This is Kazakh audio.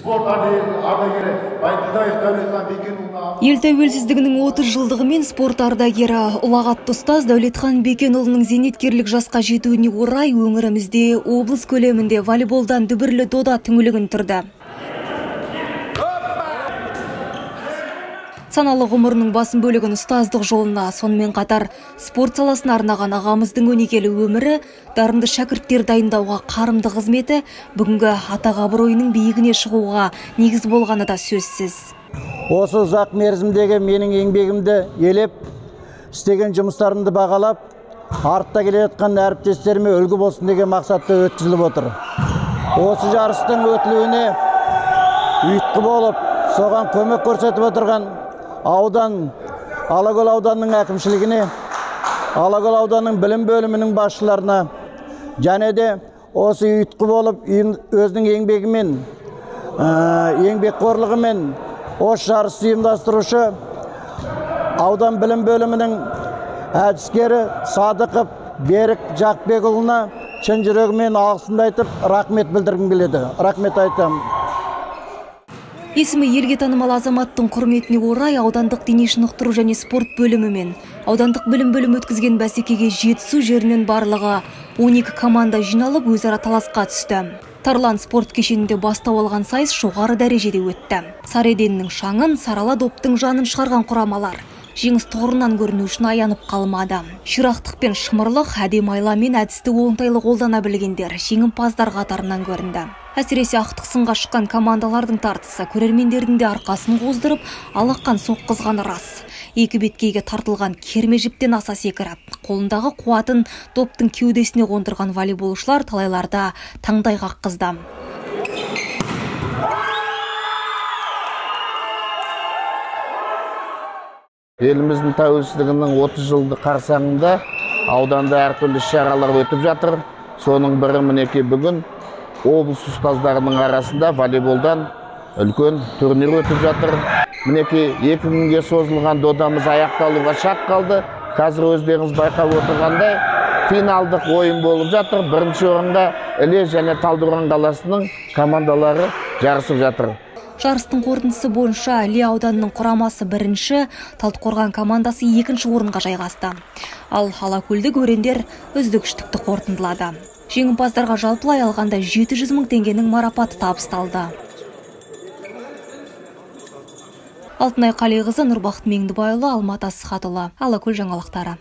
Спорт ардагері Байділдаев Дәулетхан Бекенұлына. Ел тәуелсіздігінің 30 жылдығымен спорт ардагері, ұлағатты ұстаз Дәулетхан Бекенұлының зейнеткерлік жасқа жетуіне орай өңірімізде облыс көлемінде волейболдан дүбірлі дода түңілігін түрді. Саналы ғұмырының басым бөлігін ұстаздық жолына, сонымен қатар спорт саласына арнаған ағамыздың өнегелі өмірі, дарынды шәкірттер дайындауға қарымды қызметі бүгінгі атақ абыройының биігіне шығуға негіз болғаны да сөзсіз. Осы ұзақ мерзімдегі менің еңбегімді елеп, істеген жұмыстарымды бағалап, артта келе жатқан әріптестеріме үлгі болсын деген мақсатта өткізіліп отыр. Осы жарыстың өтілуіне ұйытқы болып, соған көмек көрсетіп отырған аудан, Алакөл ауданының әкімшілігіне, Алакөл ауданының білім бөлімінің басшыларына және де осы ұйытқы болып өзінің еңбегімен, еңбекқорлығымен осы жарысты ұйымдастырушы аудан білім бөлімінің әдіскері Садықов Берік Жақпекұлына шын жүрегіммен алғысымды айтып, рахмет білдіргім келеді. Рахмет айтамын. Есімі елге танымал азаматтың құрметіне орай аудандық дене шынықтыру және спорт бөлімі мен аудандық білім бөлімі өткізген бәсекеге Жетісу жерінен барлығы 12 команда жиналып өзара таласқа түсті. Тарлан спорт кешенінде бастау алған сайыс жоғары дәрежеде өтті. Сары еденнің шаңын, сарала доптың жанын шығарған құрамалар жеңіс тұғырынан көріну үшін аянып қалмады. Ширақтық пен шымырлық, әдемі айла мен әдісті оңтайлы қолдана білгендер жеңімпаздар қатарынан көрінді. Әсіресе ақтық сынға шыққан командалардың тартысы көрермендердің де арқасын қоздырып, алақан соққызғаны рас. Екі беткейге тартылған керме жіптен аса секіріп, қолындағы қуатын доптың кеудесіне қондырған волейболшылар талайларда таңдай қаққызды. Еліміздің тәуелсіздігінің 30 жылдық қарсаңында ауданда әртүрлі іс-шаралар өтіп жатыр. Соның бірі мінекей бүгін облыс ұстаздарының арасында волейболдан үлкен турнир өтіп жатыр. Мінекей 2 күнге созылған додамыз аяқталуға шақ қалды. Қазір өздеріңіз байқап отырғандай финалдық ойын болып жатыр. Бірінші орынға Іле және Талдықорған қаласының командалары жарысып жатыр. Жарыстың қорытындысы бойынша Іле ауданының құрамасы бірінші, Талдықорған командасы екінші орынға жайғасты. Ал Алакөлдік өрендер үздік үштікті қорытындылады. Жеңімпаздарға жалпылай алғанда 700 мың теңгенің марапаты табысталды. Алтынай Қалиқызы, Нұрбақыт Меңдібайұлы, Алмат Асхатұлы, Алакөл жаңалықтары.